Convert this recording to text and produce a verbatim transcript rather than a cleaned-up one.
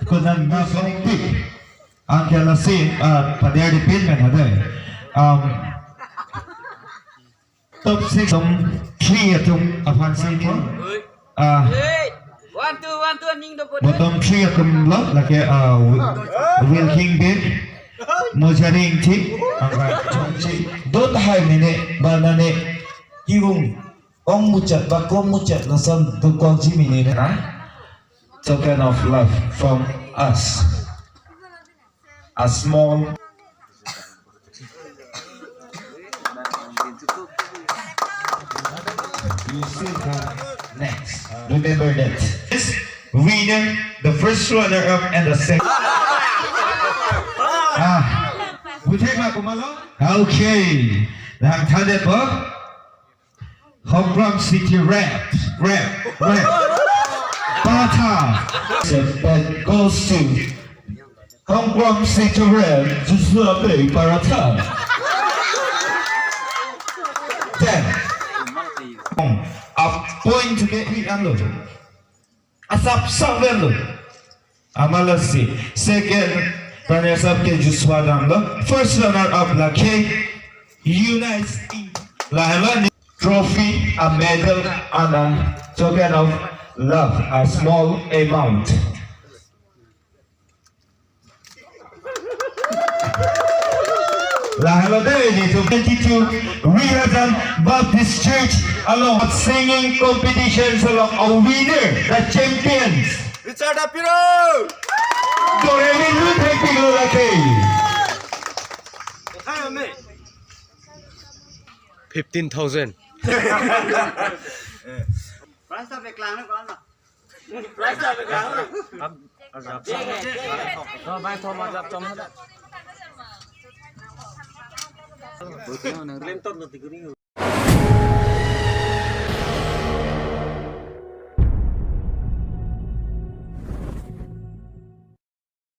Kunan na song tik. Angke lasi, ah, pader di pin men hadai. Um, top six, bottom three atum aphan si ko. Ah, Hey, one, two, one, two, ning do po. Bottom three atum lo, lake, ah, Wi-, Wilking Bey, Mojari Ingti, angka Chongchi. Dot hai mene, ba nane, kivung, ong muchot, ba kom muchot, lason dukokji mene na. Token of love from us. A small. You still have next. Remember that. This winner, the first runner-up, and the second. Ah, bujai ma kumalo? Okay. Nang thandet po. Khongkrom City Rep, Rep, Rep. Paratha. Seven goes to Khongkrom City Rep, Joshua Bey Paratha. Ten. A point ke-ik anlo. Asap sapvelo. Amat lasi. Second, runner-up ke Joshua damlo. First runner-up lake Eunice Ing. Lahelo trophy, a medal, and a token of love, a small amount. Lahelo dei, nitum twenty-two Rihajan Baptist Church along singing competitions along a winner, the champions. Richard Apiro! Doremi lu thekpiklo lake. Fifteen thousand. Prize ta peklang na, kolang na.